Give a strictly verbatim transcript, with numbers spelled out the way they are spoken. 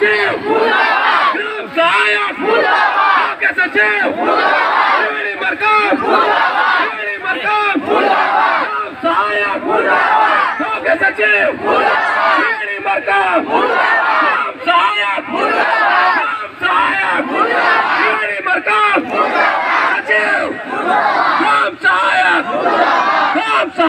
सचिव, ग्राम सहायक, मुख्य सचिव, त्रिवेणी मरकाम, त्रिवेणी मरकाम, ग्राम सहायक, मुख्य सचिव, त्रिवेणी मरकाम।